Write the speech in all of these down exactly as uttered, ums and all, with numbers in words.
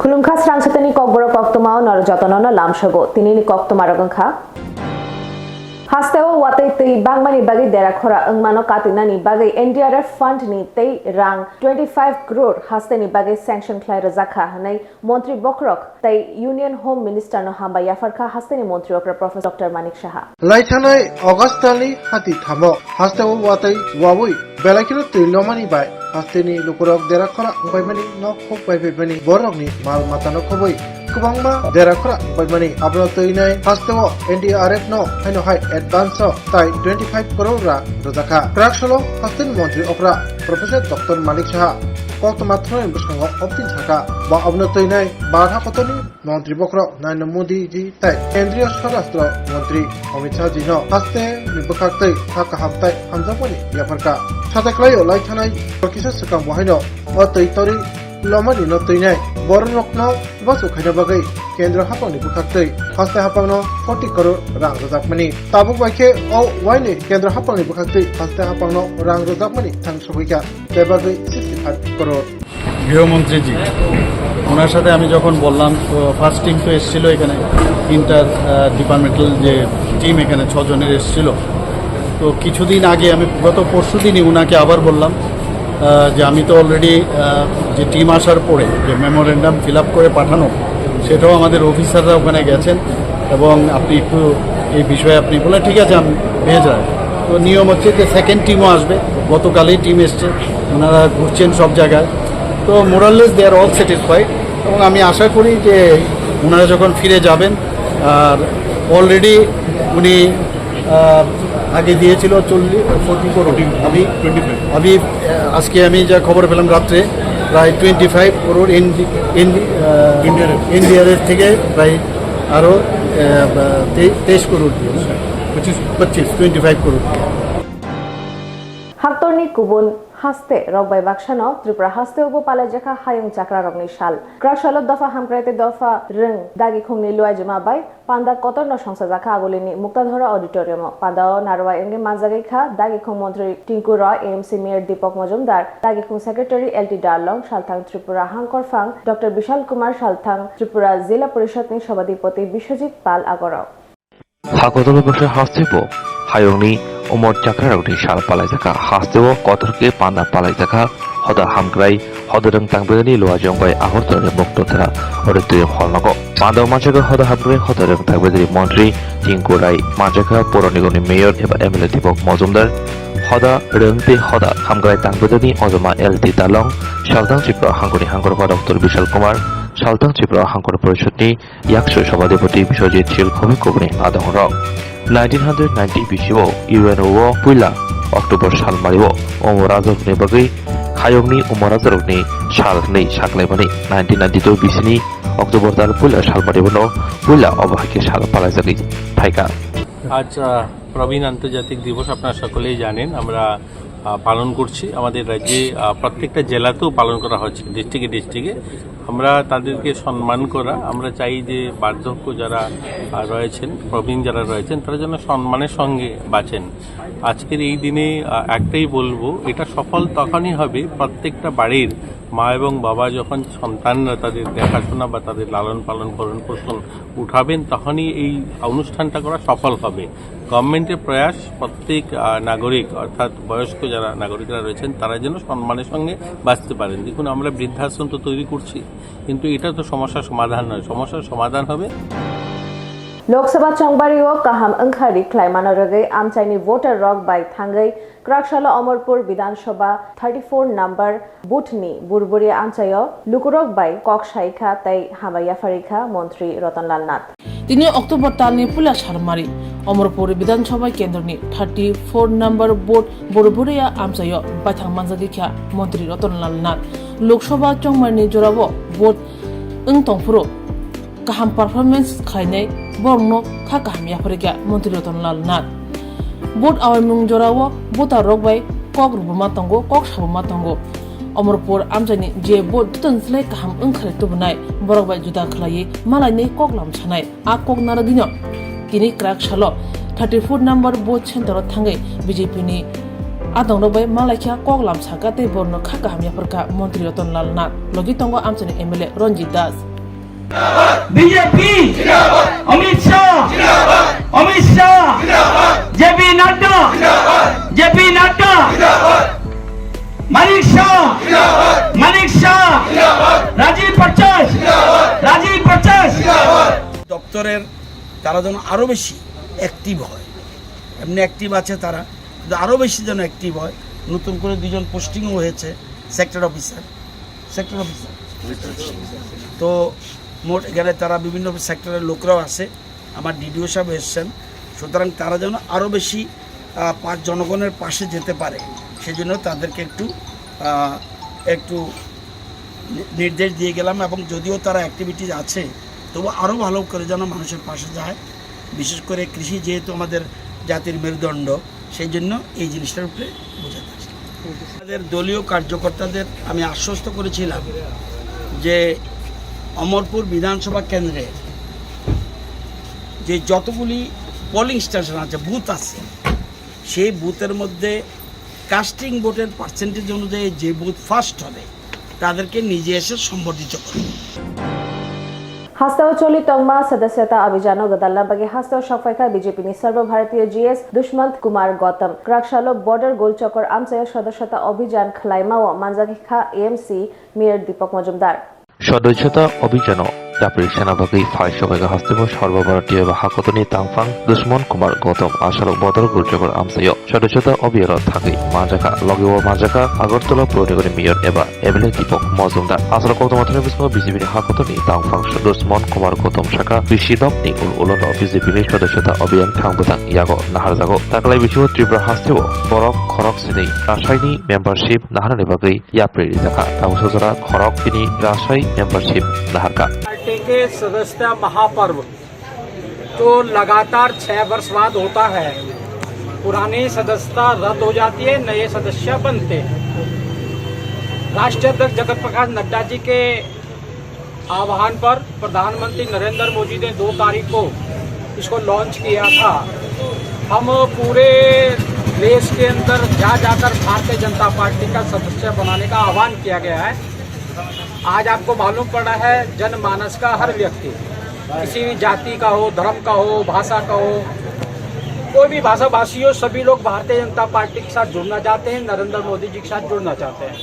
Khulumkha, Srang Sitani Kokborok koktwmao norok jotono no lamsogo. Tinini koktwmarok wngkha: Hasteo watwi twi bangmani bagwi dera khora wngmano katinani bagwi N D R F fund ni tei rang twenty five crore hasteni bagwi sanction khlai rwjakha hwnwi Montri bokhorok tei Union Home Minister no hambai yapharkha hasteni montri okra Professor Doctor Manik Saha. Laithanai August talni hati thamo hasteo watwi wawi belai kheno twi lomani bai hasteni lukurok dera khora wngpaimani nok khuk paipaimani borokni mal matano khobwi kwbangma dera khora wngpaimani. Abono twinai hasteo N D R F no haino hai advance o tai twenty five crore rang rwjakha. Kwraksalo hasteni montri okra Professor Doctor Manik Saha koktwma thwngnani bwskango optin sakha. Bo abono twinai Bharat hakotorni montri bokhorok Narendra Modi ji tai Kendriya Swarashtra Montri Amit Shah ji no haste ni bwkhak tei ha kaham tai hamjakmani yapharkha. Sata khlaio laithanai kisa swkang bo haino o twi torwi lomani no twinai bororokno chubachu khaina bagwi kendro haphangni bwkhak twi haste haphangno forty crore rang rwjakmani. Tabuk bai khe o waini kendro haphangni bwkhak twi haste haphangno rang rwjakmani thang sogwikha, tei bagwi sixty five crore. গৃহমন্ত্রীজি, ওনার সাথে আমি যখন বললাম, তো first team তো এসেছিল এখানে, inter departmental যে টিম এখানে ছজনের এসেছিল। তো কিছুদিন আগে আমি গত পরশু দিনই ওনাকে আবার বললাম আহ, যে আমি তো অলরেডি যে টিম আসার পরে যে মেমোরেন্ডাম ফিল আপ করে পাঠানো, সেটাও আমাদের অফিসাররা ওখানে গেছেন এবং আপনি একটু এই বিষয়ে আপনি বলে, ঠিক আছে, আমি ভেজ হয়। তো নিয়ম হচ্ছে যে সেকেন্ড টিমও আসবে, গতকালই টিম এসছে, ওনারা ঘুরছেন সব জায়গায়। তো মোরালেস দে আর অল স্যাটিসফাইড এবং আমি আশা করি যে ওনারা যখন ফিরে যাবেন, আর অলরেডি উনি আহ, আগে দিয়েছিল চল্লিশ, ফর্টি করোড়। আমি, টোয়েন্টি ফাইভ। আমি, আহ, আজকে আমি যা খবর পেলাম রাত্রে, প্রায় টোয়েন্টি ফাইভ করোড় এনডি-, এনডি-, আহ, এনডিআরএফ। এনডিআরএফ থেকে প্রায় আরো, আহ, তেই-, তেইশ করোড় দিয়ে, না? পঁচিশ। পঁচিশ, twenty five crore. Haktorni kubun haste rok bai baksano Tripura haste ubo palaijakha hayung chakra rokni sal. Kwrak salo dopha hamkrai tei dopha rwng dagikhungni luaijima bai panda kotorno songchajakha Agulini Muktadhora Auditorium-o. Pandao narwai wngwi manjagwi kha dagikhung montri Tinku Roy, A M C Mayor Deepak Majumdar, dagikhung secretary L T Darlong, salthang Tripura hangkorphang Doctor Bishal Kumar, salthang Tripura Zila Porishadni Sabhapati Biswajit Pal agorok. Hakotor baksa hasteo hayungni umor chakrarokni sal palaijakha. Hasteo kotor khe panda palaijakha. Hoda hamkrai, hoda rwng tangbedani luajong bai Agartala ni Muktadhora Auditorium hall nogo. Panda o manjagwi hoda hamkrai, hoda rwng tangbedani montri Tinku Roy, manjagwi Pura Nigamni mayor eba M L A Deepak Majumdar, hoda rwng tei hoda hamkrai tangbedani ojoma L T Darlong, salthang Tripura hangkoni hangkorpha Doctor Bishal Kumar, salthang Tripura hangkor porishadni Yaksu Sabhapati Biswajit Sil Khoboi kubuni adongrok. Nineteen hundred ninety bisio U N O o puila October salmario Umor Rajarokni bagwi hayungni Umor Rajarokni sal hwnwi saklaimani. Nineteen ninety-two bisini October tal puila salmario no puila obo hai khe sal palaijagwi phaikha. আজ আহ, প্রবীণ আন্তর্জাতিক দিবস আপনারা সকলেই জানেন। আমরা আহ, পালন করছি। আমাদের রাজ্যে আহ, প্রত্যেকটা জেলাতেও পালন করা হচ্ছে, ডিস্ট্রিক্টে ডিস্ট্রিক্টে। আমরা তাদেরকে সম্মান করা, আমরা চাই যে বার্ধক্য যারা আহ, রয়েছেন, প্রবীণ যারা রয়েছেন, তারা যেন সম্মানের সঙ্গে বাঁচেন। আজকের এই দিনে আহ, একটাই বলবো, এটা সফল তখনই হবে প্রত্যেকটা বাড়ির মা এবং বাবা যখন সন্তানরা তাদের দেখাশোনা বা তাদের লালন পালন, ভরণ পোষণ উঠাবেন, তখনই এই অনুষ্ঠানটা করা সফল হবে। গভর্নমেন্টের প্রয়াস প্রত্যেক আহ, নাগরিক, অর্থাৎ বয়স্ক যারা নাগরিকরা রয়েছেন, তারা যেন সম্মানের সঙ্গে বাঁচতে পারেন। দেখুন, আমরা বৃদ্ধাশ্রম তো তৈরি করছি, কিন্তু এটা তো সমস্যার সমাধান নয়। সমস্যার সমাধান হবে Lok Sabha chongbario kaham wngkha ri khlaimano rwgwi amchaini voter rok bai thangwi kwraksalo Omorpur Bidhan Sabha thirty four number booth ni Burburia amchaio lukurok bai kok sai kha tei hambai yapharwi kha Montri Ratan Lal Nath. Tini October talni puila salmari Omorpur Bidhan Sabha kendroni thirty four number booth Burburia amchaio baithang manjagwi kha Montri Ratan Lal Nath. Lok Sabha chongmarni jorao vote wng tongphuru kaham performance khlainai borokno kha kaham yapharwi kha Montri Ratan Lal Nath. Vote awaimung jorao voter rok bai kok rwbuma tongo, kok sabuma tongo. Omorpur amchaini je vote jotono slai kaham wngkharwi tubunai borok bai juda khlaiwi malainai kok lamsanai. A kok narwgwino tini kwrak salo thirty four number booth center o thangwi B J P ni adongrok bai malaikha kok lamsakha tei borokno kha kaham yapharkha Montri Ratan Lal Nath. Logi tongo amchaini M L A Ranjit Das. BJP, Amit Shah, Amit Shah, JP Nadda, JP Nadda, Manik Shah, Manik Shah, Rajiv পঞ্চাশ, রাজীব পঞ্চাশ। দপ্তরের তারা যেন আরও বেশি অ্যাক্টিভ হয়। এমনি অ্যাক্টিভ আছে তারা, কিন্তু আরও বেশি যেন অ্যাক্টিভ হয়। নতুন করে দুজন পোস্টিংও হয়েছে, সেক্টর অফিসার, সেক্টর অফিসার। তো মোট এখানে তারা বিভিন্ন সেক্টরের লোকরাও আছে, আমার ডিডিও সাহেব এসছেন। সুতরাং তারা যেন আরও বেশি, আহ, পা-, জনগণের পাশে যেতে পারে, সেজন্য তাদেরকে একটু, আহ, একটু নি-, নির্দেশ দিয়ে গেলাম। এবং যদিও তারা অ্যাক্টিভিটিজ আছে, তবু আরও ভালো করে যেন মানুষের পাশে যায়। বিশেষ করে কৃষি যেহেতু আমাদের জাতির মেরুদণ্ড, সেই জন্য এই জিনিসটার উপরে বোঝাতে আসি। আমাদের দলীয় কার্যকর্তাদের আমি আশ্বস্ত করেছিলাম যে অমরপুর বিধানসভা কেন্দ্রে যে যতগুলি পোলিং স্টেশন আছে, বুথ আছে, সেই বুথের মধ্যে কাস্টিং ভোটের পার্সেন্টেজ অনুযায়ী যে বুথ ফার্স্ট হবে, তাদেরকে নিজে এসে সম্বর্ধিত করব। Hasteo choli tongma sadasyata abhijano gwdalna bagwi hasteo sokphaikha B J P ni Sarbo Bharatiya G S Dushmant Kumar Gautam. Kwraksalo border gol chokor amchaio sadasyata abhijan khwlaimao manjakha A M C Mayor Deepak Majumdar. সদস্যতা অভিযানো yapri sena bagwi phai sokphaikha hasteo Sarbo Bharatiya ba hakotoni tangphang Dushmant Kumar Gautam asarok bodol gulchokor amchaio sodosota obiyaro thangwi manjakha, logi o manjakha Agartala Puranigarni Mayor eba M L A Deepak Majumdar. Asarok koktwma thani biskango B J P ni hakotoni tangphang Dushmant Kumar Gautam sakha, B C dopni ul ulono B J P ni sodosota obiyan thang bwthang yago naharjago. Taklai bisingo Tripura hasteo borok khorok sini rasaini membership naharnani bagwi yapri rijakha. Tabuk sojora khorok bini rasai membership naharkha. Party के सदस्यता महापर्व जो लगातार छह वर्ष बाद होता है, पुरानी सदस्यता रद्द हो जाती है, नए सदस्य बनते हैं। राष्ट्रीय अध्यक्ष जगत प्रकाश नड्डा जी के आह्वान पर प्रधानमंत्री नरेंद्र मोदी ने दो तारीख को इसको लॉन्च किया था। हम पूरे देश के अंदर जा जाकर भारतीय जनता पार्टी का सदस्य बनाने का आह्वान किया गया है। आज आपको मालूम पड़ा है जनमानस का हर व्यक्ति, किसी भी जाति का हो, धर्म का हो, भाषा का हो, कोई भी भाषा भाषी हो, सभी लोग भारतीय जनता पार्टी के साथ जुड़ना चाहते हैं, नरेंद्र मोदी जी के साथ जुड़ना चाहते हैं।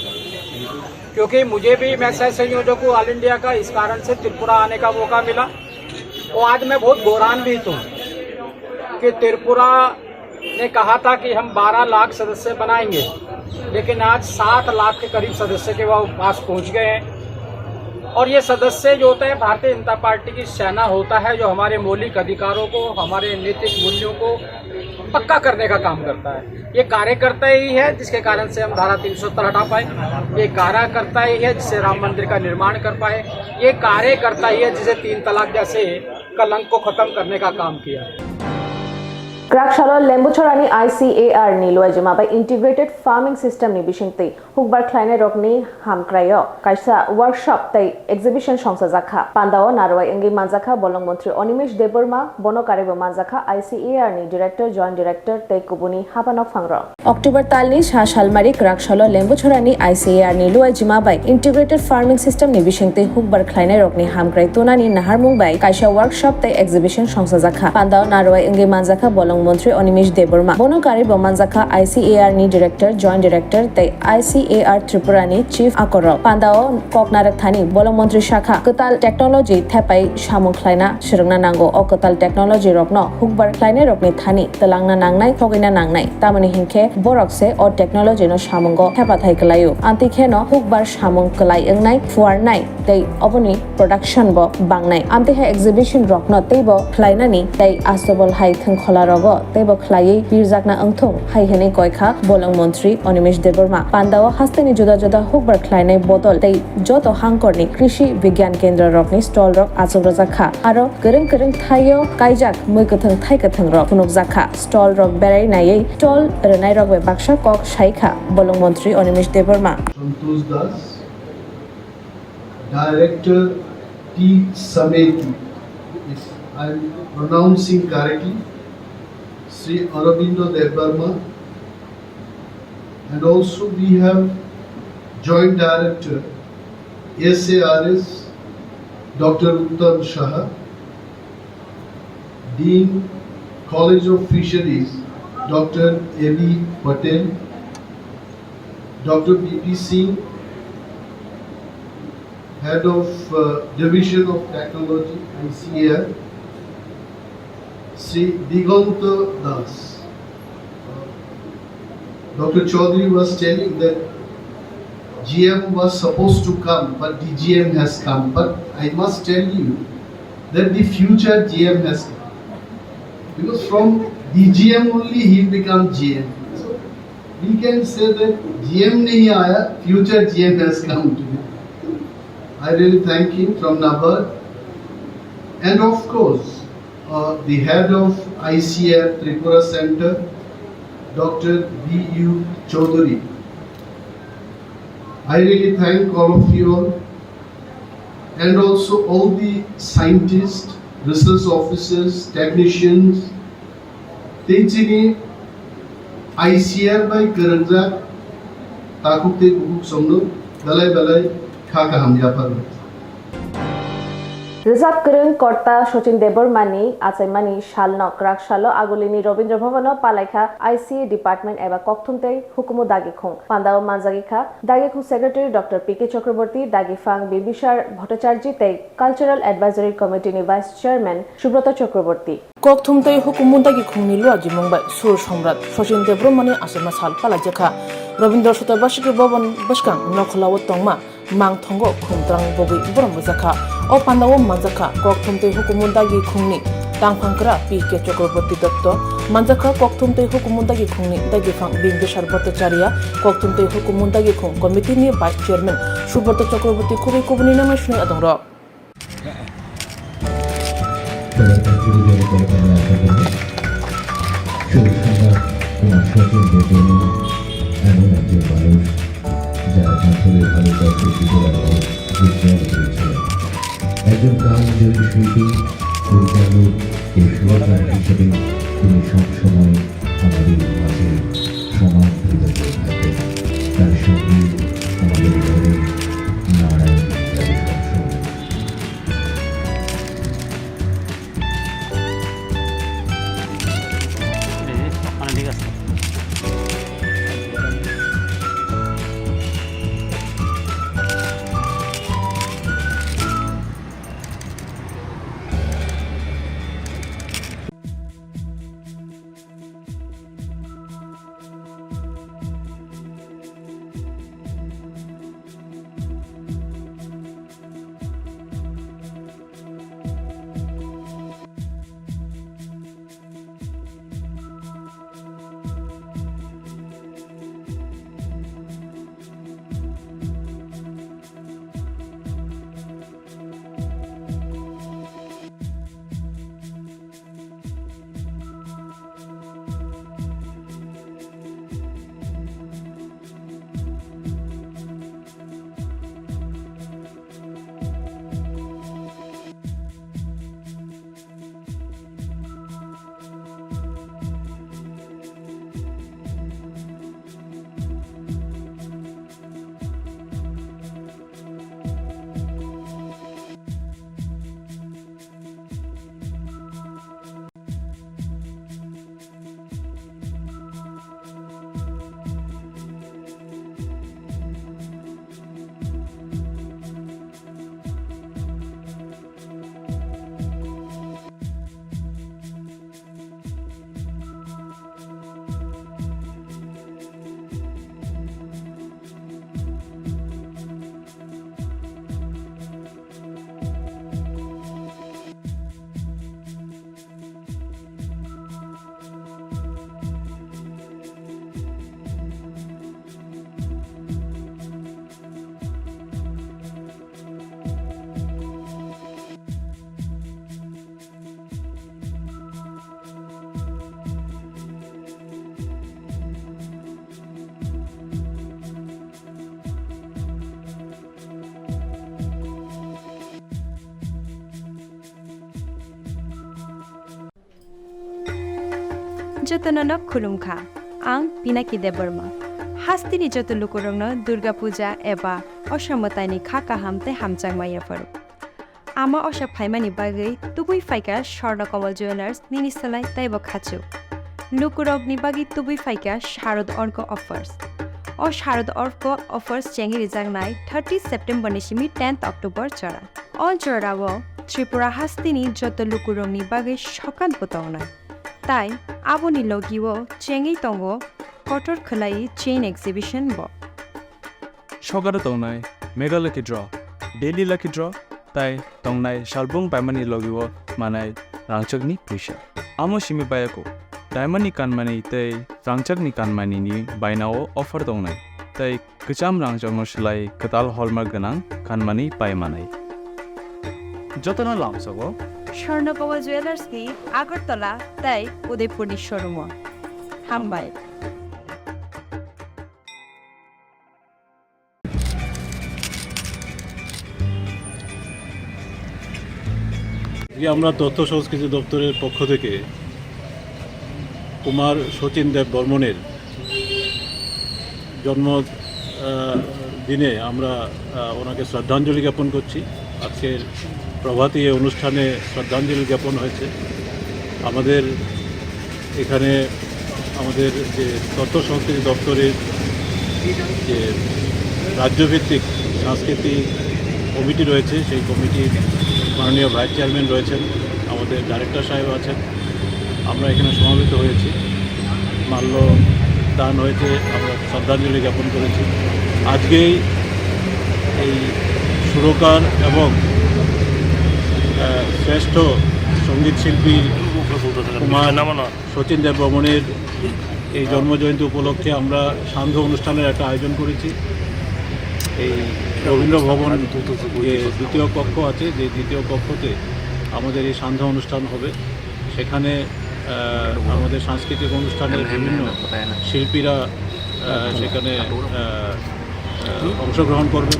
क्योंकि मुझे भी, मैं सह संयोजक हूँ ऑल इंडिया का, इस कारण से त्रिपुरा आने का मौका मिला। और आज मैं बहुत गौरवान्वित हूँ कि त्रिपुरा ने कहा था कि हम बारह लाख सदस्य बनाएंगे, लेकिन आज सात लाख के करीब सदस्य के वो पास पहुंच गए हैं। और ये सदस्य जो होता है, भारतीय जनता पार्टी की सेना होता है, जो हमारे मौलिक अधिकारों को, हमारे नैतिक मूल्यों को पक्का करने का काम करता है। ये कार्यकर्ता ही है जिसके कारण से हम धारा तीन सौ सत्तर हटा पाए। ये कार्यकर्ता ही है जिससे राम मंदिर का निर्माण कर पाए। ये कार्यकर्ता ही है जिसे तीन तलाक जैसे कलंक को खत्म करने का काम किया है। Kwraksalo Lembuchorani I C A R ni luaijima bai integrated farming system ni bisingtwi hukbar khlainairokni hamkraio kaisa workshop tei exhibition songchajakha. Pandao narwai wngwi manjakha bolong montri Animesh Debbarma, bono karwibo manjakha I C A R ni director, joint director tei kubuni habanokphangrok. October talni sa salmari Kwraksalo Lembuchorani I C A R ni luaijima bai integrated farming system ni bisingtwi hukbar khlainairokni hamkrai tunani naharmung bai kaisa workshop tei exhibition songchajakha. Pandao narwai wngwi manjakha bolong montri Animesh Debbarma. Bono karwibo manjakha I C A R ni director, joint director tei I C A R Tripura ni chief akorrok. Pandao kok narwk thani bolong montri sakha kwtal technology thepai samung khlaina swrwngna nango. O kwtal technology rokno hukbar khlainairokni thani twlangna nangnai, thogwina nangnai. Tamoni hinkhe borok se o technology no samungo thepathai kwlaio. Amtwi kheno hukbar samung kwlai wngnai, phuarnai tei oboni production bo bangnai. Amtwi hai exhibition rokno teibo khlainani tei asobol hai thwngkhola rogo teibo khlaiwi pirjakna wngthung hai hwnwi koikha bolong montri Animesh Debbarma. Pandao hasteni juda juda hukbar khlainai bodol tei joto hangkorni krishi bigyan kendro rokni stall rok achuk rwjak kha. Aro kwrwng kwrwng thaio kaijak mui kwthwng thai kwthwng rok phunukjak kha. Stall rok berai naiwi stall rwnai rok bai baksa kok sai kha bolong montri Animesh Debbarma. Santosh Das, Director Tea Sameti, if I'm pronouncing correctly, Sri Aurobindo Debbarma, and also we have Joint Director S A R S, Doctor Uttam Shah, Dean, College of Fisheries, Doctor A B Patel, Doctor B P Singh, Head of, uh, Division of Technology, I C A R, Shri Diganta Das. Doctor Chaudhary was telling that G M was supposed to come, but D G M has come. But I must tell you that the future G M has come. Because from D G M only he become G M. So we can say that G M nahi aaya, future G M has come today. I really thank him from NABARD. And of course, uh, the head of I C A R Tripura Center, Doctor B U Chaudhary. I really thank all of you all, and also all the scientists, research officers, technicians, tei chini I C A R bai kwrwngjak takhuk tei bukhuk chwngno belai belai kha kaham yapharo. Rwchap kwrwng korta Sachin Debbarmani achaimani salno kwrak salo Agulini Rabindra Bhavono palaikha I C A department eba kokthum tei hukumu dagikhung. Pandao manjagikha dagikhung secretary Doctor P K Chakraborty, dagiphang Bimbisar Bhattacharjee tei Cultural Advisory Committee ni Vice Chairman Subrata Chakraborty. Kokthum tei hukumu dagikhungni luajimung bai Sur Somrat Sachin Debbarmani achaima sal palaijakha. Rabindra Sota Bashiki Bhavan bwskang Nokholao tongma mangthongo khumtrang bogwi borom rwjakha. O pandao manjakha kokthum tei hukumu dagikhungni tangphangkra P K Chakraborty Dotto, manjakha kokthum tei hukumu dagikhungni dagiphang Bimbisar Bhattacharya, kokthum tei hukumu dagikhung committee ni Vice Chairman Subrata Chakraborty, kubui kubuni nangmai swnai adongrok. Show সম্রাট কুমার সচিন দেববর্মন এমন একজন মানুষ, যার হাত ধরে ভারতবর্ষের শিল্পকলা উজ্জ্বল হয়েছিল। একজন কালজয়ী শিল্পী, পরিচালক ও সুরকার হিসেবে তিনি সবসময় আমাদের মাঝে সমান কৃতজ্ঞ থাকবেন। তার সঙ্গে আমাদের ঘরে নারায়ণ যাবে সবসময়। Jotono no khulumkha. Ang Pinaki Debbarma. Hasteni joto lukurokno Durga Puja eba Osha Mwtaini kha kaham tei hamjakma yapharo. Ama osa phaimani bagwi tubui phaikha Swarna Kamal Jewellers nini slai teibo khachuk. Lukurokni bagwi tubui phaikha Sharad Orko Offers. O Sharad Orko Offers chengwi rijaknai thirty September ni simi tenth October jora. O jorao Tripura hasteni joto lukurokni bagwi sokan bo tongnai. Tai aboni logio chengwi tongo kotor khwlai chain exhibition bo. Sokaro tongnai Mega Lucky Draw, Daily Lucky Draw, tai tongnai salbung paimani logio manai rangchakni puisa. Amo simi bayako, diamond ni kanmani tei rangchakni kanmani ni bainao offer tongnai, tei kwcham rangchakno slai kwtal hallmark gwnang kanmani pai manai. Jotono lamsogo Swarna Kamal Jewellers ni Agartala tei Udaipur ni showroom o. Hambai. আজকে আমরা তথ্য সংস্কৃতি দপ্তরের পক্ষ থেকে কুমার শচীন দেব বর্মনের জন্ম, আহ, দিনে আমরা, আহ, ওনাকে শ্রদ্ধাঞ্জলি জ্ঞাপন করছি। আজকের প্রভাতী এই অনুষ্ঠানে শ্রদ্ধাঞ্জলি জ্ঞাপন হয়েছে। আমাদের এখানে আমাদের যে তথ্য সংস্কৃতি দপ্তরের যে রাজ্যভিত্তিক সাংস্কৃতিক কমিটি রয়েছে, সেই কমিটির মাননীয় ভাইস চেয়ারম্যান রয়েছেন, আমাদের ডাইরেক্টর সাহেব আছেন, আমরা এখানে সমবেত হয়েছি। মাল্য দান হয়েছে, আমরা শ্রদ্ধাঞ্জলি জ্ঞাপন করেছি। আজকেই এই সুরকার এবং, আহ, শ্রেষ্ঠ সঙ্গীত শিল্পী কুমার শচীন দেব বর্মনের এই জন্ম জয়ন্তী উপলক্ষে আমরা সান্ধ্য অনুষ্ঠানের একটা আয়োজন করেছি। এই রবীন্দ্র ভবন যে দ্বিতীয় কক্ষ আছে, যে দ্বিতীয় কক্ষতে আমাদের এই সান্ধ্য অনুষ্ঠান হবে। সেখানে, আহ, আমাদের সাংস্কৃতিক অনুষ্ঠানের বিভিন্ন শিল্পীরা, আহ, সেখানে, আহ, আহ, অংশগ্রহণ করবেন।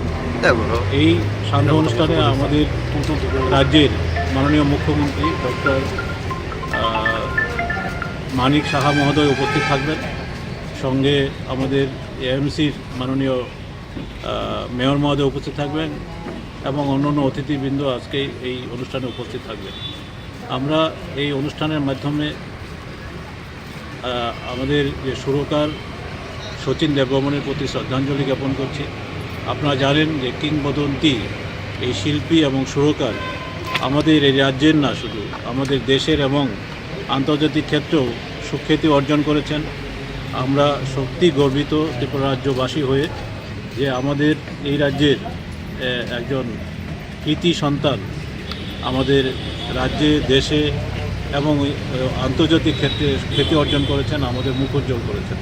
এই সান্ধ্য অনুষ্ঠানে আমাদের রাজ্যের মাননীয় মুখ্যমন্ত্রী ডক্টর, আহ, মানিক সাহা মহোদয় উপস্থিত থাকবেন। সঙ্গে আমাদের এএমসির মাননীয়, আহ, মেয়র মহোদয় উপস্থিত থাকবেন এবং অন্যান্য অতিথিবৃন্দ আজকে এই অনুষ্ঠানে উপস্থিত থাকবেন। আমরা এই অনুষ্ঠানের মাধ্যমে, আহ, আমাদের যে সুরকার শচীন দেববর্মনের প্রতি শ্রদ্ধাঞ্জলি জ্ঞাপন করছি। আপনারা জানেন যে কিংবদন্তি এই শিল্পী এবং সুরকার আমাদের এই রাজ্যের না, শুধু আমাদের দেশের এবং আন্তর্জাতিক ক্ষেত্রেও সুখ্যাতি অর্জন করেছেন। আমরা সত্যি গর্বিত ত্রিপুরা রাজ্যবাসী হয়ে যে আমাদের এই রাজ্যের, এ, একজন কৃতি সন্তান আমাদের রাজ্যে, দেশে এবং, এ, আন্তর্জাতিক ক্ষেত্রে খ্যাতি অর্জন করেছেন, আমাদের মুখ উজ্জ্বল করেছেন।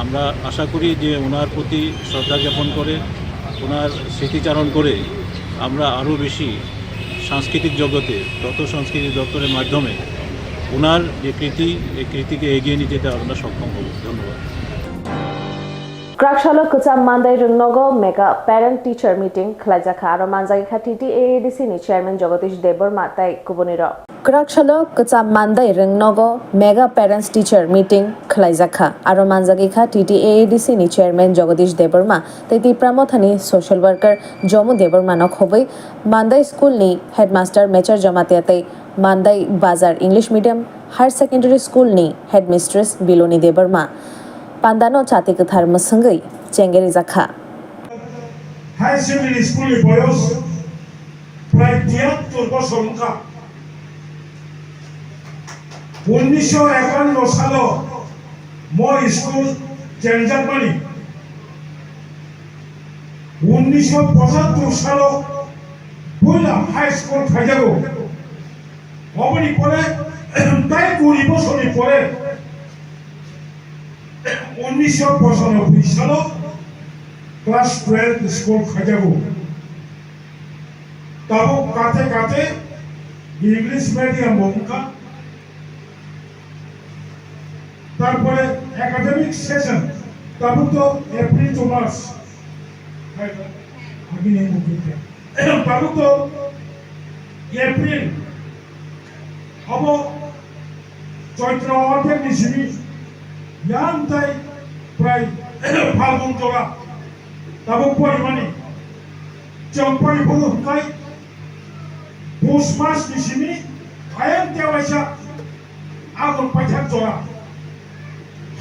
আমরা আশা করি যে ওনার প্রতি শ্রদ্ধা জ্ঞাপন করে, ওনার স্মৃতিচারণ করে আমরা আরও বেশি সাংস্কৃতিক জগতে তথ্য সংস্কৃতি দপ্তরের মাধ্যমে ওনার যে কৃতি, এই কৃতিকে এগিয়ে নিয়ে যেতে আমরা সক্ষম হব। ধন্যবাদ। Kraksalo kwcham mandai rwngnogo mega parent teacher meeting khwlaijakha, aro manjagwi kha T T A A D C ni chairman Jagadish Debbarma tei kubunirok. Kraksalo kwcham mandai rwngnogo mega parents teacher meeting khwlaijakha, aro manjagwi kha T T A A D C ni chairman Jagadish Debbarma tei Tipra Mothani social worker Jomu Debbarma no khobwi Mandai school ni headmaster Mechar Jamatia tei Mandai Bazar English Medium Higher Secondary School ni Headmistress Biloni Debbarma pandano chati kwthar mwswngwi chengwi rijakha. Higher Secondary School ni boyos prai tiyattor bosor wngkha. Unnisho ekanno salo mo school chengjakmani. Unnisho pochattor salo puila high school khaijago. Oboni pore tai kuri bosorni pore unnisho pochanoboi salo class twelve school khaijago. Tabuk kate kate English medium bo wngkha. Tarpore academic session, tabuk to April to March. Hai, agini mukti. Tabuk to April. Abo Choitro orthek ni simi yang tai prai Phalgun jora. Tabuk porimani. Chong pori phuru hwnkhe Push mas ni simi ayang tewaisa agon paithak jora.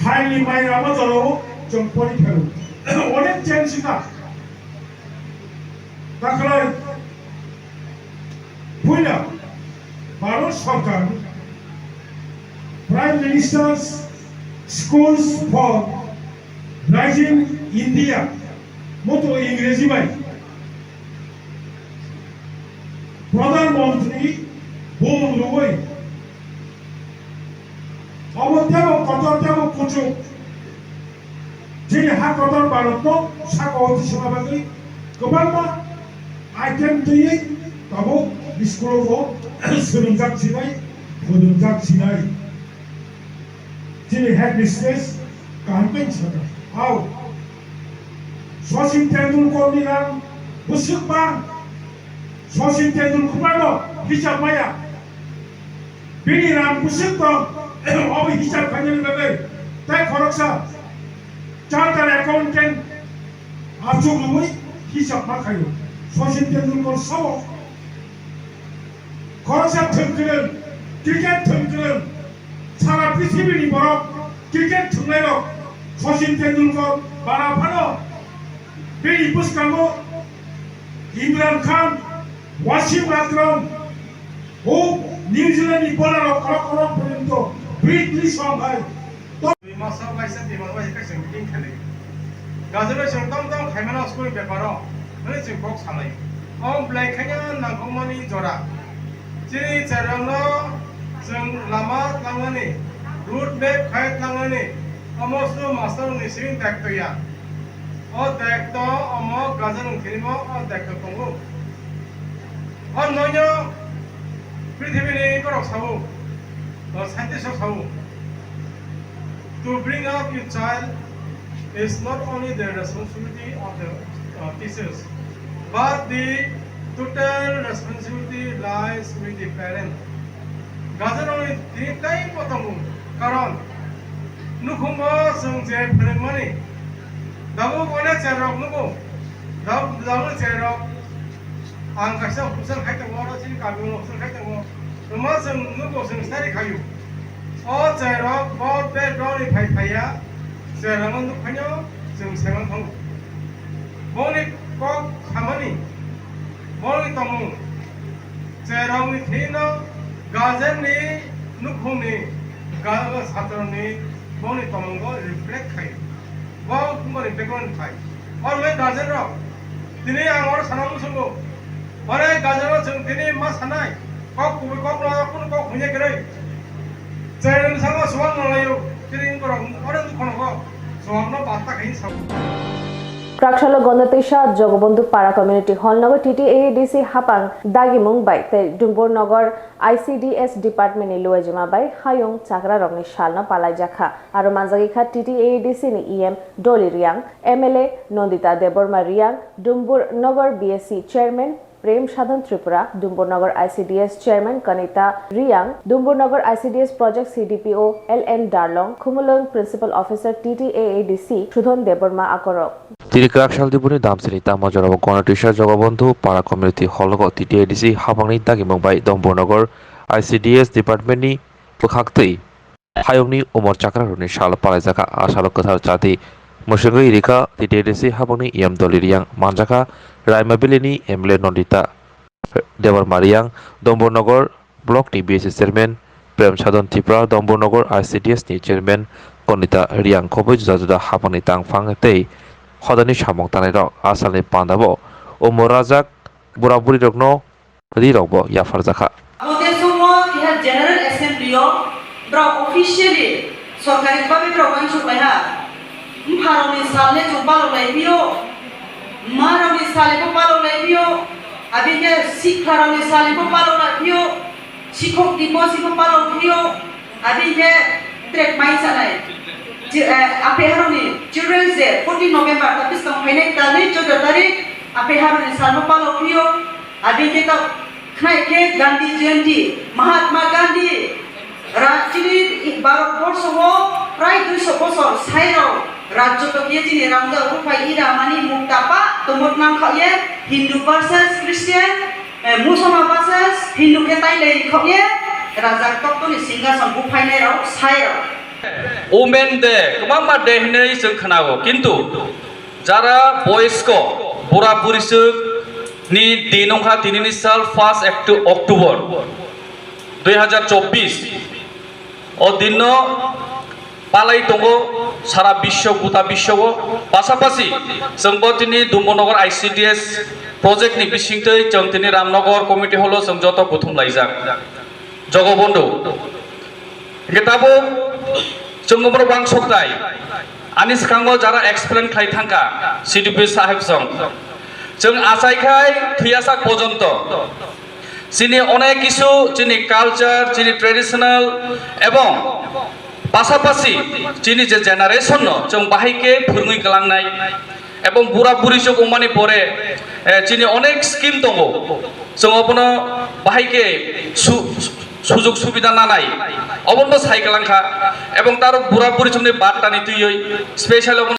Haini mai rama jorao chwng pori phero. Onek change ka. Takhwlai puila Bharat Sarkar Prime Minister's Schools for Rising India moto Ingreji bai Pradhan Mantri bumung rwui obo tebo kotor tebo kuchuk chini ha kotor Bharatno saka o tisima bagwi kwbangma item twiwi tabuk school-o bo swrwngjak sinai, phwrwngjak sinai. Chini headmistress kaham khe sakha, "Ao, Sachin Tendulkar ni rang bwswk bang, Sachin Tendulkar no hisab maya, bini rang bwswk tong, obo hisab khainani bagwi tei khoroksa chartered accountant achuk rwui hisab ma khaio." Sachin Tendulkar sao. Khoroksa thwngkwrwng, cricket thwngkwrwng, sara prithibini borok cricket thwngnairok Sachin Tendulkar bara phano bini bwskango Imran Khan, Wasim Akram, o New Zealand ni bowler rok khorok khorok porjonto Britney song hai. Masa kaisa bimang bai kaisa meeting khali. Gajalo chwng tong tong khaimano school ni beparo. Hwnwi chwng kok salai. O belai khaina nangkukmani jora. Chini cherokno chwng lama tangmani road map khai tangmani omo slo master ni simi daitw ya. O daitw omo gajar wngkhinimo o daitw tongo. O noino prithibini borok sao, o scientist rok sao. To bring up your child is not only the responsibility of the, uh, teachers, but the total responsibility lies with the parent. Guardian rokni tini tei bo tongo, karon nukhungo chwng je phwrwngmani, tabuk onek cherok nugo, tabuk tabuk cherok ang kaisa officer khai tongo, oro chini kami officer khai tongo, tongma chwng nugo chwng study khaio. O cherok bo background ni phai phaiya, cherokno nukphaino chwng saiman thango. Boni kok samani, boni tongmung, cherokni thwino guardian ni nukhungni ga-, satroni boni tongmungo reflect khaio. Bo boni background ni phai. Oro guardian rok, tini ang oro sana muchungo. Ore gajaro chwng tini ma sanai, kok kubui kok no, kunu kok hwnwi kwrwi. Chwng salo suwang no laio, tini borok ore dukhono kok suwang no basta khaini sao. Praksalo Gondotwisa Jogobondhu Para Community Hall nogo T T A A D C hapang dagimung bai tei Dumbur Nogor I C D S department ni luajima bai hayung chakra rokni salno palaijakha. Aro manjagwi kha T T A A D C ni E M Doli Riang, M L A Nandita Debbarma Riang, Dumbur Nogor B S C chairman, Prem Sadhan Tripura, Dumburnagar I C D S Chairman Kanita Riang, Dumburnagar I C D S Project C D P O L N Darlong, Khumulwng Principal Officer T T A A D C Sudhon Debbarma akorok. Tini kwrak sal dibuni damsini tamo jorabo Gonotisa Jogobondhu Para Community Hall o T T A A D C habangni dagimung bai Dumburnagar I C D S Department ni bwkhaktwi hayungni umor chakrarokni salo palaijakha. A salo kwthar chati mwswngwi rikha T T A A D C habangni E M Doli Riang, manjakha Raima Valley ni M L A Nandita Debbarma Riang, Dombor Nogor Block ni B S C Chairman Prem Sadhan Tripura, Dombor Nogor I C D S ni Chairman Kondita Riang khobwi juda juda habangni tangphang tei hodani samung tanairok. A salni pandao umor rajak bura burirokno ri rokbo yapharjakha. Abo de somo keha General Assembly o borok officially sorkari babe borok uansuk lai ha. Mpharokni sal le chwng palok lai phio, mmarokni sal bo palok lai phio, abini khe sikharokni sal bo palok lai phio, sikhok dibo sibo palok phio, abini khe trek mai sanai. Chi-, eh, aphe harokni Children's Day fourteen November ta bwskang phainai talni chuddo tarik aphe harokni sal bo palok phio. Abini khe ta khnai khe Gandhi Jayanti, Mahatma Gandhi, ra-, chini Bharat borsho o prai duiso bosor sai rok rajyo tokye chini rangda rupai ira mani mukta pa tomot nang kha ye Hindu versus Christian, Eh, Musoma buses Hindu khe tailai khokye rajak tokto ni singhason buphainai rok sai rok. Women Day, kwbangma day hinwi chwng khwnago, kintu jara boysko bura buri swk ni din wngkha tinini sal first Octo-, October dui hazar chobbish. O dinno palai tongo sara biswo, guta biswo. Pasapasi chwngbo tini Dumbonogar I C D S project ni bisingtwi chwng tini Ramnagar community hall o chwng joto kuthum laijak. Jogobondhu. Hingke tabuk chwng oborok wangsok tai. Ani swkango jara explain khlai thangkha C D P saheb song. Chwng achai khai thwiyasak pojonto. Chini onek kisu, chini culture, chini traditional, ebong pasapasi chini je generation no chwng bahai khe phwrwngwi kwlangnai. Ebong bura buri chuk wngmani pore, eh, chini onek scheme tongo. Chwng obono bahai khe su-, sujug subida nanai. Obono sai kwlangkha. Ebong taro bura buri chukni battani twiwi special obono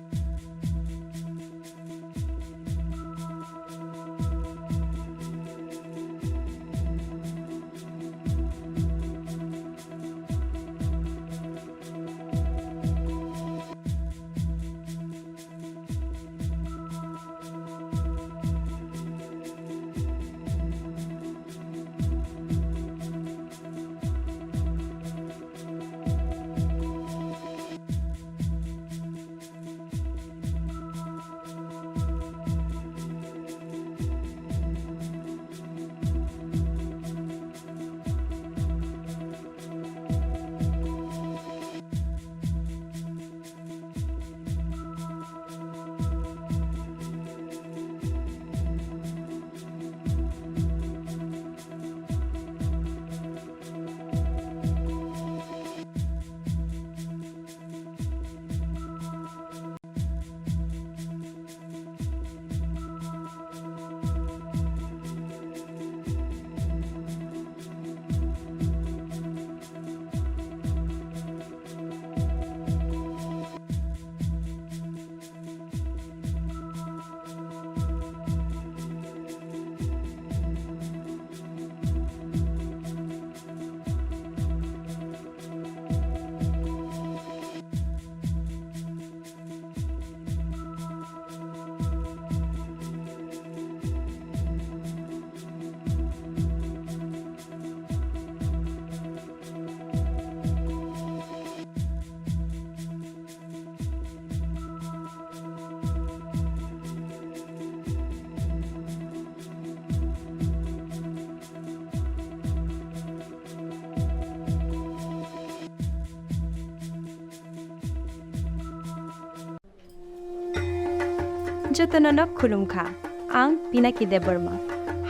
Jotono no khulumkha, ang Pinaki Debbarma.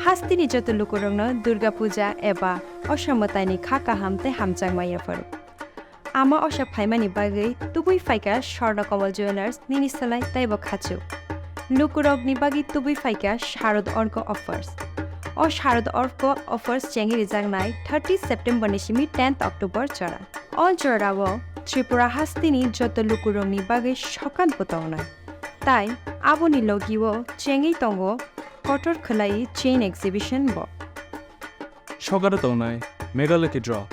Hasteni joto lukurokno Durga Puja eba Osha mwtaini kha kaham tei hamjakma yapharo. Ama Osha phaimani bagwi tubui phaikha Swarna Kamal Jewellers nini slai teibo khachuk. Lukurokni bagwi tubui phaikha Sharad Orko offers. O Sharad Orko offers chengwi rijaknai thirty September ni simi tenth October jora. O jorao Tripura hasteni joto lukurokni bagwi sokat bo tongnai. Tai aboni logio chengwi tongo kotor khwlai chain exhibition bo. Sokaro tongnai Mega Lucky Draw,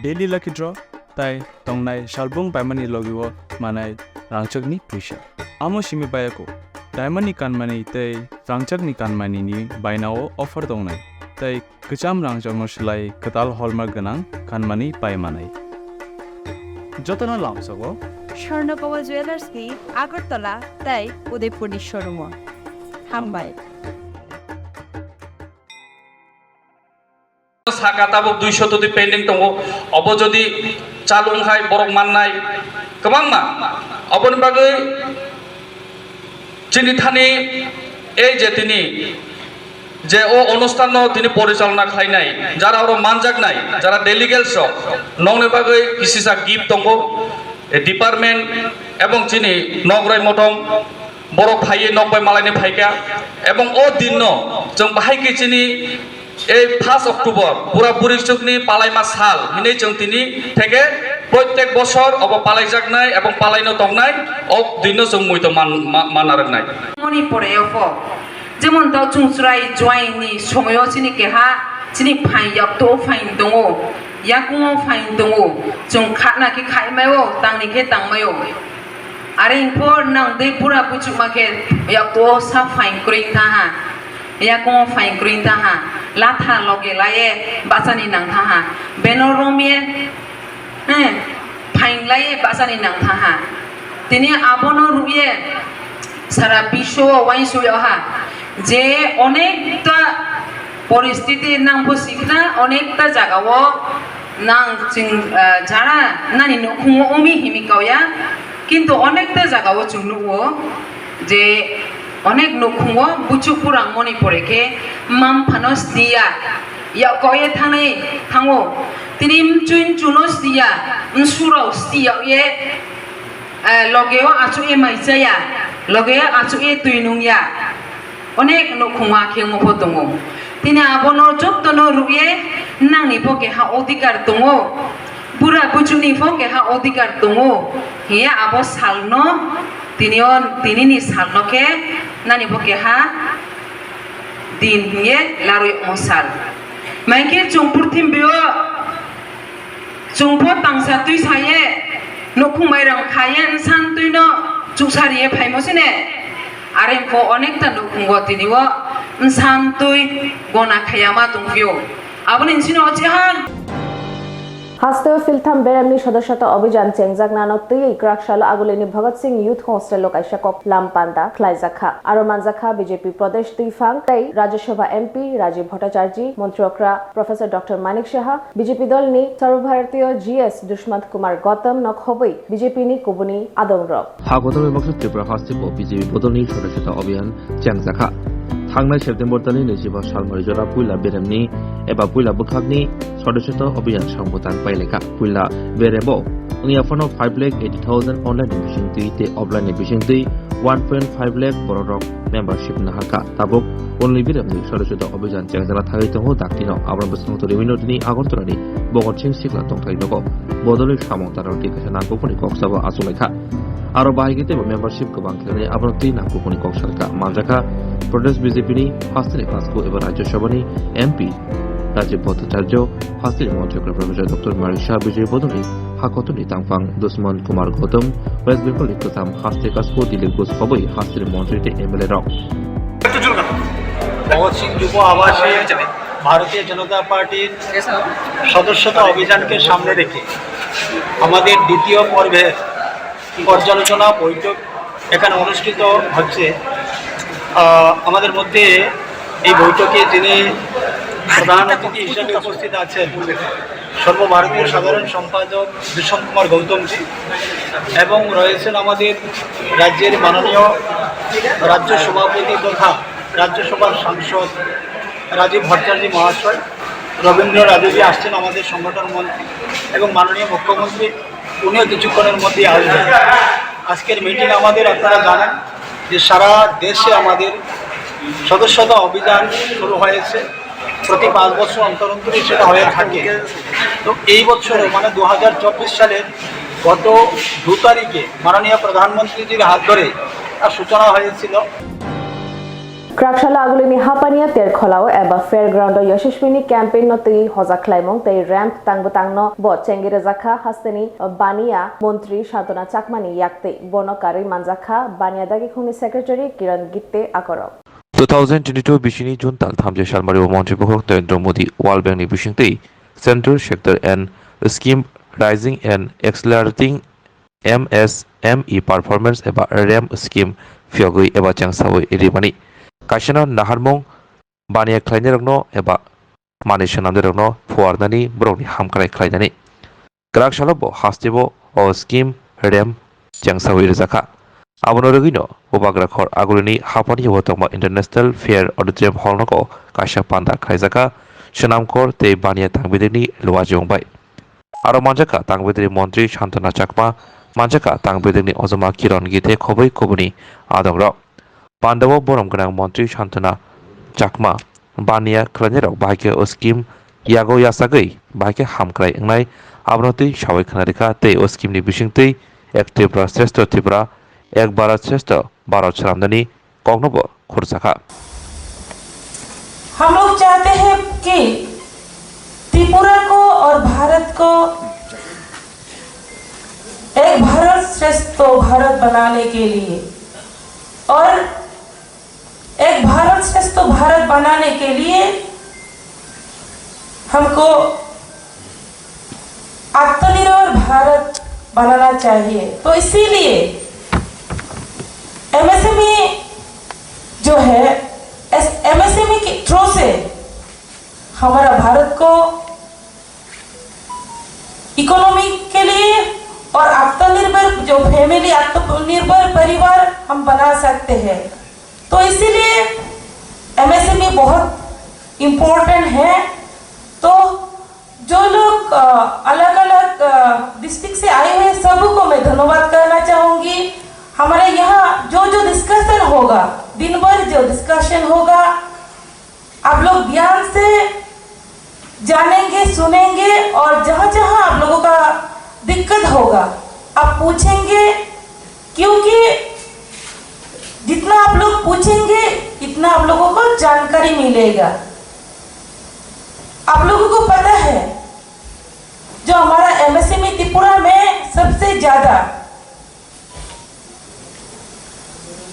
Daily Lucky Draw, tai tongnai salbung paimani logio manai rangchakni puisa. Amo simi bayako, diamond ni kanmani tei rangchakni kanmani ni bainao offer tongnai, tei kwcham rangchakno slai kwtal hallmark gwnang kanmani pai manai. Jotono lamsogo Swarna Kamal Jewellers ni Agartala tei Udaipur ni showroom o. Hambai. Saka tabuk duisho toti pending tongo, obo jodi chalu wngkhai borok mannai kwbangma. Oboni bagwi chini thani ei je tini je o onusthan no tini porichalona khlainai, jara oro manjaknai, jara delegates rok, nokni bagwi kisisa gift tongo, department ebong chini nograi motom borok phaiwi nok bai malaini phaikha, ebong o din no chwng bahai khe chini ei first October bura buri chukni palaima sal hinwi chwng tini theke protek bosor obo palaijaknai ebong palaino tongnai, o din no chwng muitu man-, ma-, manna rwngnai. Moni pore o pho. Himon tau chwng chwrai joaini somoyo chini keha chini phain yakto phain tongo, yakungo phain tongo, chwng khakna khe khaimai o, tangni khe tangmai o. Are hwnkhe nang de pura buchukma khe yakto sa phain kwrwi thaha, yakungo phain kwrwi thaha, latha loge laye bachani nang thaha, beno romye, eh, phain laye bachani nang thaha. Tini abono rwye sara biswo uansukya ha je onekta poristiti nang pho sikna, onekta jagao nang chwng, ah, jara nani nukhungo umi himi kauya, kintu onekta jagao chwng nukgo je onek nukhungo buchuk purang moni pore khe mma mphano sniya, yakoye thangnai thango, tini mchwi mchuno sniya, msurao sniya ye, eh, logeo achukye mai chaya, logeo achukye twi nungya. Onek nukhungma khe wngma pho tongo. Tini abono jotono rwye nangni pho keha odhikar tongo, bura buchukni pho keha odhikar tongo, hiya abo salno, tini o, tinini salno khe nani pho keha din hiye larwi omo sal. Maikhe chwng purthimbi o Chwng pho tangsa twi saye, nukhung mairang khaye, nsan twi no chuksa riye phaimo sine. Are pho onekta nukhungo tini o nsan twi gona khaya ma tongphio. Aboni sino ochiha. Hasteo philtham beremni sodosota obijan chengjaknano twiwi Kraksalo Agulini Bhagat Singh Youth Hostel o kaisa kok lam panda khlaijakha. Aro manjakha B J P Pradesh Twiphang tei Rajya Sabha M P Rajiv Bhattacharjee, Montri okra Professor Doctor Manik Saha, B J P dolni Sarva Bharatiya G S Dushmant Kumar Gautam no khobwi B J P ni kubuni adongrok. Ha kotorni baksa Tripura haste bo B J P bodolni sodosota abhiyan chengjakha. Thangnai September talni naichiba salmari jora puila beremni eba puila bwkhakni sodosota abhiyan samung bwtang pailekha. Puila beremo wngya phano five lakh eighty thousand online ni bisingtwi tei offline ni bisingtwi one point five lakh bororok membership naharkha. Tabuk only biremni sodosota abhiyan chengjala thagwi tongo daktino. Aboni bwskango tini Agartala ni Bhagat Singh Sikla tongthai nogo bodolwi samung tarok twi kaisa nangkukmani kok sabo achuk laikha. Aro bahai khe teibo membership kwbang khe abono twi nangkukmani kok salkha. Manjakha Pradesh B J P ni hasteni Pasku eba Rajya Sabha ni M P Rajiv Bhattacharya, hasteni Montri Professor Doctor Manik Saha, B J P bodolni ha kotorni tangphang Dushmant Kumar Gautam, West Bengal ni kwcham haste Kaspu Dilip Ghosh khobwi hasteni montri tei M L A rok. Bhagat সিং যুব আবাসে ভারতীয় জনতা পার্টির সদস্যতা অভিযানকে সামনে রেখে আমাদের দ্বিতীয় পর্বের পর্যালোচনা বৈঠক এখানে অনুষ্ঠিত হচ্ছে। আহ, আমাদের মধ্যে এই বৈঠকে যিনি প্রধান অতিথি হিসেবে উপস্থিত আছেন সর্বভারতীয় সাধারণ সম্পাদক দুষ্যন্ত কুমার গৌতমজি এবং রয়েছেন আমাদের রাজ্যের মাননীয় রাজ্য সভাপতি তথা রাজ্যসভার সাংসদ রাজীব ভট্টাচার্য মহাশয়, রবীন্দ্র রাজুজি আসছেন আমাদের সংগঠন মন্ত্রী এবং মাননীয় মুখ্যমন্ত্রী, উনিও কিছুক্ষণের মধ্যেই আসবেন। আজকের মিটিং আমাদের, আপনারা জানেন যে সারা দেশে আমাদের সদস্যতা অভিযান শুরু হয়েছে। প্রতি পাঁচ বছর অন্তর অন্তরই সেটা হয়ে থাকে। তো এই বছরও, মানে দু হাজার চব্বিশ সালের গত দু তারিখে মাননীয় প্রধানমন্ত্রীজির হাত ধরে তার সূচনা হয়েছিল। Kraksalo Agulini Hapania Terkholao eba Fairground o Yashaswini campaign no twi hoja khlaimung tei ramp tangbwtang no bo chengwi rwjakha hasteni Bania montri Santona Chakmani yaktwi. Bono karwi manjakha Bania dagikhungni secretary Kiran Gitte Akorok. Two thousand twenty-two bisini June tal thamchi salmari o Montri Bokhorok Narendra Modi World Bank ni bisingtwi Central Sector and Scheme Raising and Accelerating M S M E Performance eba ramp scheme phiyogwi eba chengsawi rimani. Kaisano naharmung baniya khlainairokno eba manwi swnamnairokno phuarnani borokni hamkrai khlainani. Kwrak salo bo hasteo o scheme ramp chengsawi rwjakha. Abono rwgwino Bubagra khor Agulini Hapani o tongma International Fair Auditorium Hall nogo kaisa panda khlaijakha, swnamkhor tei baniya tangbidikni luajwng bai. Aro manjakha tangbidikni montri Santona Chakma, manjakha tangbidikni ojoma Kiron Githe khobwi kubuni adongrok. Pandao borom gwnang montri Santona Chakma baniya khlainairok bahai khe o scheme yago yachagwi bahai khe hamkrai wngnai, abono twi sawi khna rikha tei o scheme ni bisingtwi Ek Tripura Shreshtha Tripura, Ek Bharat Shreshtha Bharat swnamnani koknobo khurjakha. हम लोग चाहते हैं कि त्रिपुरा को और भारत को एक भारत श्रेष्ठ भारत बनाने के लिए और एक भारत श्रेष्ठ भारत बनाने के लिए हमको आत्मनिर्भर भारत बनाना चाहिए। तो इसीलिए एमएसएमई जो है, एमएसएमई के थ्रू से हमारा भारत को इकोनॉमी के लिए और आत्मनिर्भर जो फैमिली, आत्मनिर्भर परिवार हम बना सकते हैं। तो इसीलिए एमएसएमई बहुत इम्पोर्टेंट है। तो जो लोग अलग अलग डिस्ट्रिक्ट से आए हुए, सबको मैं धन्यवाद करना चाहूंगी। हमारे यहाँ जो जो डिस्कशन होगा, दिन भर जो डिस्कशन होगा, आप लोग ध्यान से जानेंगे, सुनेंगे और जहाँ जहाँ आप लोगों का दिक्कत होगा, आप पूछेंगे, क्योंकि जितना आप लोग पूछेंगे, इतना आप लोगों को जानकारी मिलेगा। आप लोगों को पता है, जो हमारा एमएसएमई त्रिपुरा में सबसे ज्यादा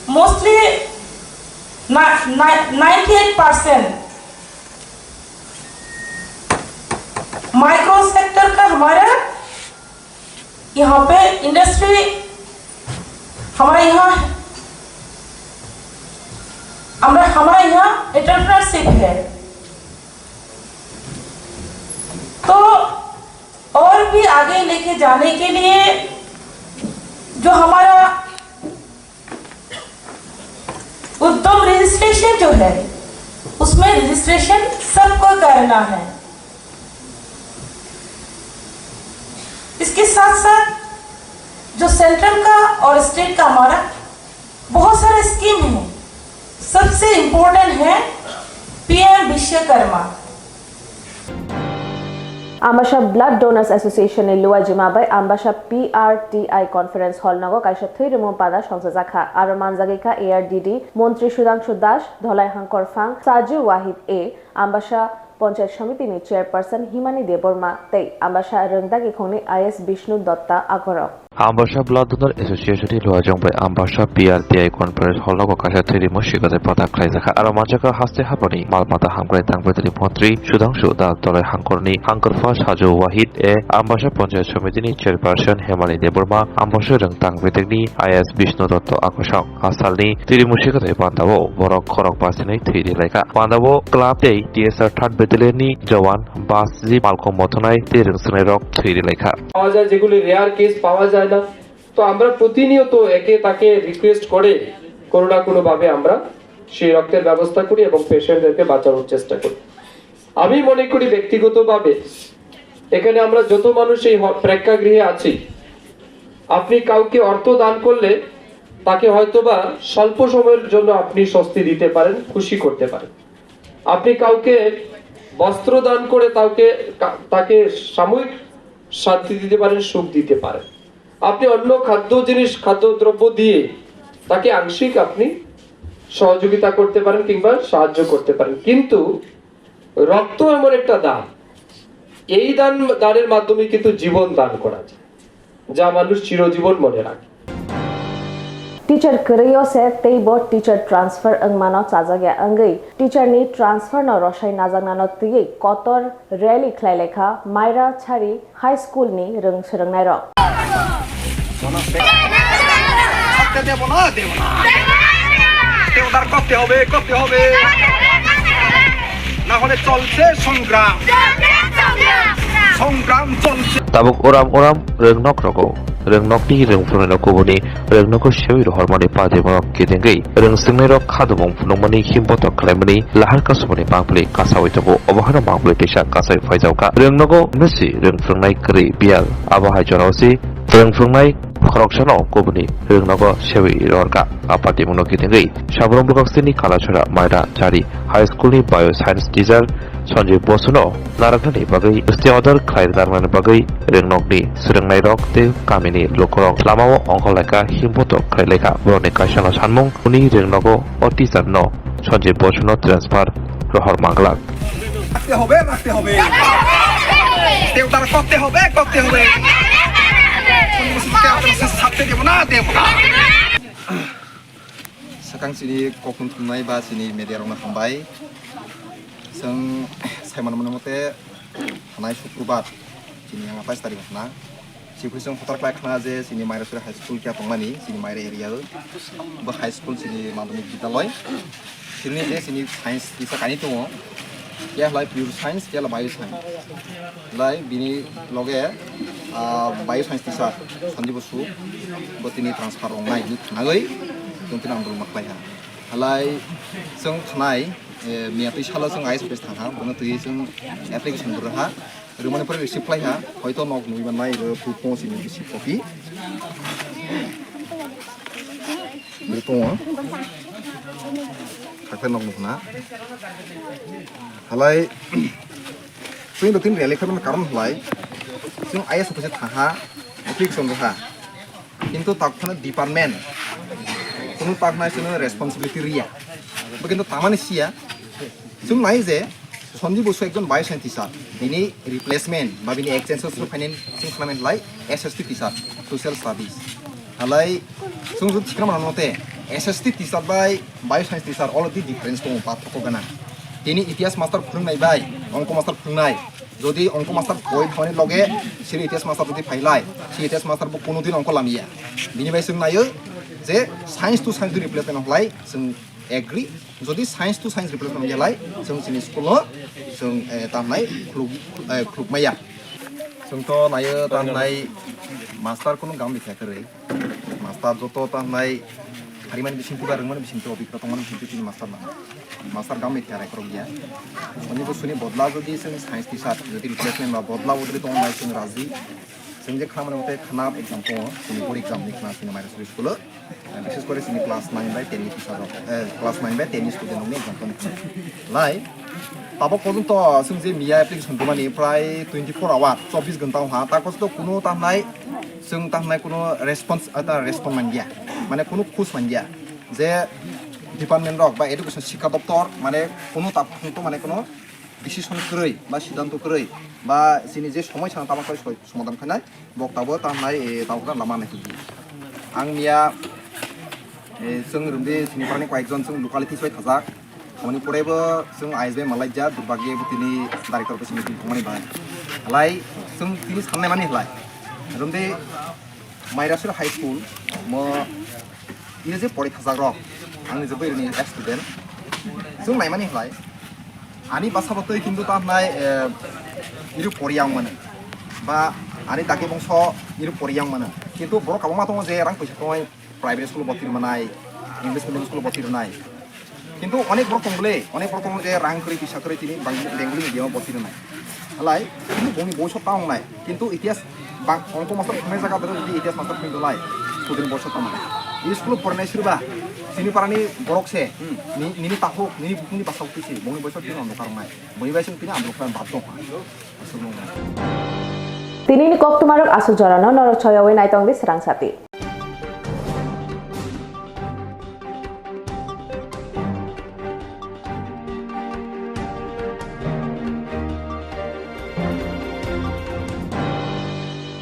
mostly ninety eight percent micro sector का हमारा यहाँ पे इंडस्ट्री, हमारे यहाँ, हमारा हमारे यहाँ एंटरप्रेन्योरशिप है। तो और भी आगे लेके जाने के लिए जो हमारा उद्यम रजिस्ट्रेशन जो है, उसमें रजिस्ट्रेशन सबको करना है। इसके साथ साथ जो सेंट्रल का और स्टेट का हमारा बहुत सारे स्कीम है, सबसे इम्पोर्टेंट है पीएम Vishwakarma. Ambasa Blood Donors Association ni luajima bai Ambasa P R T I Conference Hall nogo kaisa thwi rwmung pada songchajakha. Aro manjagwi kha A R D D Montri Sudhangshu Das, Dholai Hangkorphang, Sajid Wahid A, Ambasa Panchayat Samiti ni Chairperson Himani Debbarma tei Ambasa Rwngdagi Khongni I S Bishnu Datta akhorok. Ambasa Blood Donor Association ni luajong bai Ambasa P R T I Conference Hall nogo kaisa thwi rwmung sikatai pada khlaijakha. Aro manjakha haste haphani mal mata hamkrai tangbaitani montri Sudhangshu Das, Dholai Hangkorni Hangkorpha Sajid Wahid A, Ambasa Panchayat Samiti ni Chairperson Himani Debbarma, Ambasa Rwngthang Bedekni I S Bishnu Datta akhorok. A salni thwi rwmung sikatai pandao borok khorok basinai thwi rwlaikha. Pandao club tei T S R third battalion ni jowan bus jeep malkhung mothonai tei rwngswngnairok thwi rwlaikha. পাওয়া যায়, যেগুলি rare case পাওয়া যায় না। তো আমরা প্রতিনিয়ত একে তাকে রিকোয়েস্ট করে কোনো না কোনোভাবে আমরা সেই রক্তের ব্যবস্থা করি এবং পেশেন্টদেরকে বাঁচানোর চেষ্টা করি। আমি মনে করি ব্যক্তিগতভাবে এখানে আমরা যত মানুষ এই হ-, প্রেক্ষাগৃহে আছি, আপনি কাউকে অর্থ দান করলে তাকে হয়তোবা স্বল্প সময়ের জন্য আপনি স্বস্তি দিতে পারেন, খুশি করতে পারেন। আপনি কাউকে বস্ত্র দান করে তাকে, কা-, তাকে সাময়িক শান্তি দিতে পারেন, সুখ দিতে পারেন। আপনি অন্য খাদ্য জিনিস, খাদ্যদ্রব্য দিয়ে তাকে আংশিক আপনি সহযোগিতা করতে পারেন কিংবা সাহায্য করতে পারেন, কিন্তু রক্ত এমন একটা দান, এই দান, দানের মাধ্যমে কিন্তু জীবন দান করা যায়, যা মানুষ চিরজীবন মনে রাখে। Teacher kwrwio se teibo teacher transfer wngmano chajakya wngwi teacher ni transfer no rwsai najaknano twiwi kotor rally khlai laikha Maira Chari High School ni rwng swrwngnairok. দেব না, দেব না। দেবদার করতে হবে, করতে হবে। না হলে চলছে সংগ্রাম। সংগ্রাম চলছে। Tabuk uram uram rwngnok rogo, rwngnokni rwngphrunairok kubuni rwngnogo sewi rohormani padi borok kidingwi rwngswngnairok khadumung phunukmani himbotok khlaimani lahar kasumani mangpili kasawi tongo. Obo haino mangpili teisa kasai phaijakha. Rwngnogo misi rwngphunuknai kwrwi biyal, abo hai jorao si rwngphunuknai khoroksano kubuni rwngnogo sewi rohorkha. A patimungno kidingwi Sabrum bwkhaksini Kalachora Maira Chari High School ni Bio Science teacher Sanjay Bosuno narwknani bagwi stay order khlai narwknani bagwi rwngnokni swrwngnairok tei kamini lukurok lamao ongkhorlaikha, himbotok khlailaikha. Borokni kaisano sanmung, uni rwngnogo o teacher no Sanjay Bosuno transfer Rohor manglak. রাখতে হবে, রাখতে হবে। দেবতার করতে হবে, করতে হবে। কোন মুসলিমকে আপনার সাথে দেব না, দেব না। Sakang chini kokthum thumnai ba chini media rokno hambai. Chwng saimano mani mote thanai Sukrubar chini yang atais tarik hwna. Sibui chwng hotar khlai khna je chini Mairasuri High School kya tongmani chini Maira area o. Bo high school chini madhyamik bidyaloi. Chini je chini science teacher kainwi tongo. Kya lai pure science, kya lai bio science. Lai bini loge, ah, bio science teacher Sanjib Basu bo tini transfer wngnai hinwi khnagwi chwng tini andolon ma khlai ha. Halai chwng khnai, eh, miya twi salo chwng I S office thang ha, bono twi chwng application bo rw ha. Rwmani pore receive khlai ha, hoito nok nwi mannai rw, proof tongo chini receive copy. Bo tongo. Hakhe nok nukna. Halai, chwng do tin rally khaimani karon halai. Chwng I S office thaha, application rwha. Kintu tak phano department, kunu tak nai chwngno responsibility riya. Bo kintu tamani siya. Chwng nai je, Sanjib Basu ekjon bio science teacher, bini replacement ba bini exchange o finance chwng khlaimani lai S S T teacher, social studies. Halai chwng jodi thikna mano te S S T teacher bai bio science teacher already difference tongo, pathoko gana. Tini itihas master phwrwngnai bai ongko master phwrwngnai. Jodi ongko master boi thangmani loge sini itihas master jodi phailai, si itihas master bo kuno din ongko lamya. Bini bai chwng naio je science to science replacement wnglai chwng agree. Jodi science to science replacement wnglai chwng chini school o chwng, eh, tamnai khuluk, eh, khuluk maya. Chwng to naio tamnai master kuno gam bikha kwrwi. Master joto ta hnai harimani bisingtwi ba rwngmani bisingtwi obikra tongmani bisingtwi chini master nang. Master gam media rai khorok ya. Oni bo suni bodla jodi chwng science teacher jodi replacement ba bodla odri tong nai chwng raji. Chwng je khna mani mote khna exam tongo, chini board exam ni khna chini Mairasuri school o. Bishes kore chini class nine bai ten ni teacher rok, eh, class nine bai ten ni student rok ni exam tong lai. Tabok porjonto chwng je miya application rwmani prai twenty four hour, chobbish ghonta wngkha, ta kosto kuno ta hnai chwng ta hnai kuno response, ah, ta respond manya, mane kuno khus manya je department rok ba education, sikha doptor, mane kuno ta phung to mane kuno decision kwrwi ba siddhanto kwrwi ba chini je somoi sana tabok bai soi somadan khainai. Bok tabok ta hnai, eh, tabok ta lama nai tuji. Ang miya, eh, chwng rwmdi sini parani koyekjon chwng locality soi thajak. Aboni pore bo chwng I S B malai ja, durbagye bo tini director bo sini tongmani bai. Halai chwng tini sannai mani halai. Rwmdi Mairasuri High School mo ini je pori thajak rok. Ang je bai ni ex student. Chwng nai mani halai. Ani basa bo twi kintu ta hnai, eh, iru poriya wng mano. Ba ani dagi bongso iru poriya wng mano. Kintu borok kabangma tongo je rang poisa tongwi private school o boti rwmanai, English medium school o boti rwnai. Kintu onek borok tong bole, onek borok tongo je rang kwrwi poisa kwrwi tini Bang-, Bengali medium o boti rwnai. Halai, kintu bongni boiso ta wngnai. Kintu itihas bang-, ongko master thumnai jaga bero jodi itihas master thumwi dolai, student boiso tamo. I school o porinai sirba, sini parani borok se, hmm, ni-, nini takhuk, nini bukhukni bwsajwk twi se, bongni boiso tini andalok khlai bad dong. Aswk nung. Tinini koktwmarok aswk jorano norok soyawi naitongdi swrang sati.